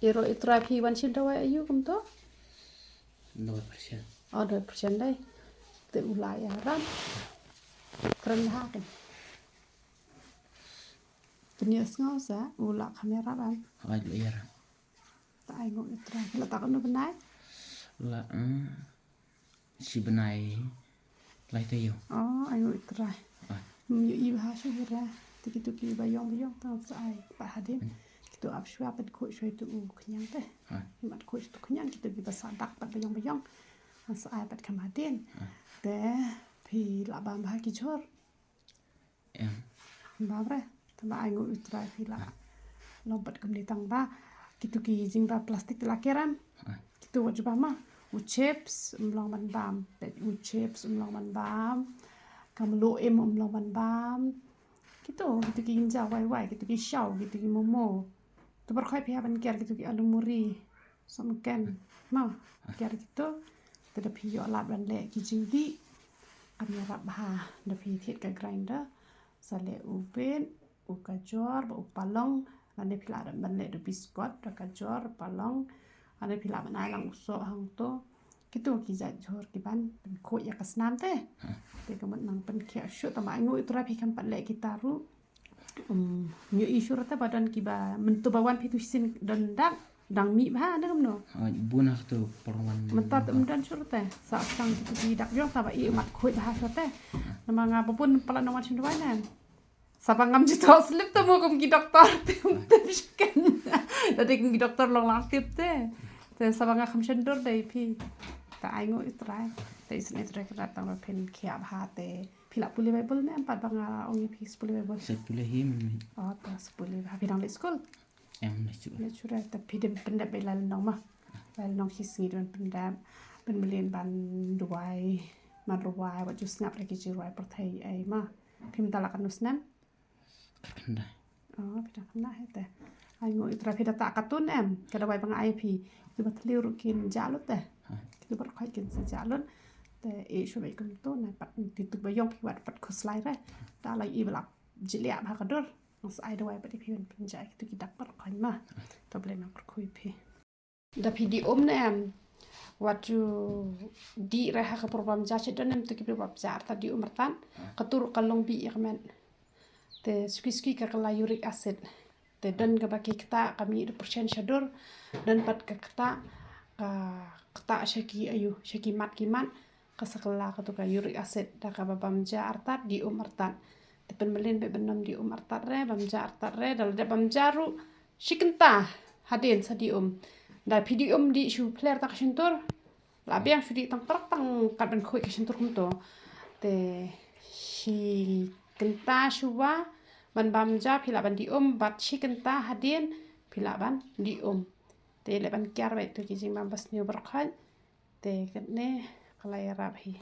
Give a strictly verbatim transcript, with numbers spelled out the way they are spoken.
Ïaroh ïa u trai phi wan shim dawai aïu kumto? Dawai pyrshah. Oh, dawai pyrshah dei. Te u la ïarap. Kren ha kin. Pynïohsngew sa u la kham ïarap em. Hooid, la ïarap. Ta ainguh ïa u trai. La ta katno bnai? La, eh, shi bnai lai taïew. Oh, ainguh ïa u trai. Ah. Hmm, ïohi bha shuh hi re. Te kito kiba ïong ba ïong tang sa ai pat hadien. Hmm. Kito ap shuwa pynkhuid shuwa ïa u khñiang te. Ah. Ïa mat khuid shuwa u khñiang kito kiba sah dak pat ba ïong ba ïong. Sa ai pat kham hadien. Ah. Te phi lah bam bha ki jhur. Em. Bam re, tang ba ainguh ïa u trai phi lah. Long pat kumne tang ba kito ki jingbam plastik te la ker em. Ah. Kito wat ju bam ma. U chips ym long ban bam. Peit u chips ym long ban bam. Ka mluh im ym long ban bam. Kito, kito ki jingjia wai wai, kito ki shaw, kito ki momo. To baroh khoit phi hap ban ker kito ki alu muri. Sa mungkin ma ker kito. Te da phi ïoh lad ban leh ki jingdih. Kam ïarap bha da phi thied ka grinder. Sa leh u beet, u kajor, bad u palong. Lane phi lah ban leh da u biskot, da kajor, palong. Lane phi lah ban ai lang u soh hangto. Kito ki jait jhur kiban pynkhuid ïa ka snam te. Te ka mut nang pynkhiah shuh tang ba ainguh ïa u trai phi kham pat leh kita ruh. Um, ïohi shuh te ba don kiba mynta ba wan phi tu shisien don dak dang mih bha ne kumno. Ah, bun ha tu por wan. Mynta te ym don shuh te. Sa tang kitu ki dak jong ta ba i mat khuid bha shuh te. Namar nga ba bun palat nang wan shim dawai ne. Sa ba ngam ju thoh slip te mo kum ki doktor te ym tip shken. Lada kum ki doktor long lang tip te. Te sa ba nga kham shyndur dei phi. Ta ainguh ïa u trai. Te isynei u trai ka tang ba phin khiah bha te. Phi lah pule Bible ne em pat ba nga ong ïa phi sa pule Bible. Sa pule hi mynmiet. Oh, ta sa pule bha phi dang leit skul. Em leit skul. Leit skul te phi dei pyndep ba lai lynnong ma. Lai lynnong shi sngi dei ban pyndep. Pynmlien ban duwai. Ban rwai wat ju sngap da ki jingrwai pyrthei ei ma. Phim da la katno snem? Khyndai. Oh, phi dang khyndai te. Ainguh ïa u trai phi da tah katun em. Ka dawai ba nga ai phi. Kiba thliew ruh kin jah lut te. Ha. Kiba rkhoi kin sa jah lut. Te i shu bai kumto na pat ti tuk ba ïong phi wat pat khuslai re. Ta la i ba la jiliah bha ka dur. Nga sa ai dawai pat ïa phi ban pynjah ïa kitu ki dak ba rkhoi ma. To Blei nang pyrkhu ïa phi. Da phi dih um ne em. Wat ju dih re ha ka por bam ja shet don em tu ki por bam ja artat dih um artat. Ka tur ka long bih ïa ka met. Te suki suki ka kylla uric acid. Te don kaba ki ktah ka mih da percent shadur. Don pat ka ktah ka ktah sha ki ayu sha ki mat ki mat. Ka sa kylla katu ka uric acid da kaba bam ja artat dih um artat. Te pynmlien beit ban nym dih um artat re bam ja artat re da lada bam ja ruh shi kynta hadien sa dih um. Da phi dih um dih shu phler ta ka shyntur. La biang shu dih tang paralok tang kat ban khuid ka shyntur kumto. Te shi kynta shu wa ban bam ja phi lah ban dih um bad shi kynta hadien phi lah ban dih um. Te leh ban kiar beit tu ki jingbam ba sniew ba rkhoi. Te katne ka la ïarap hi.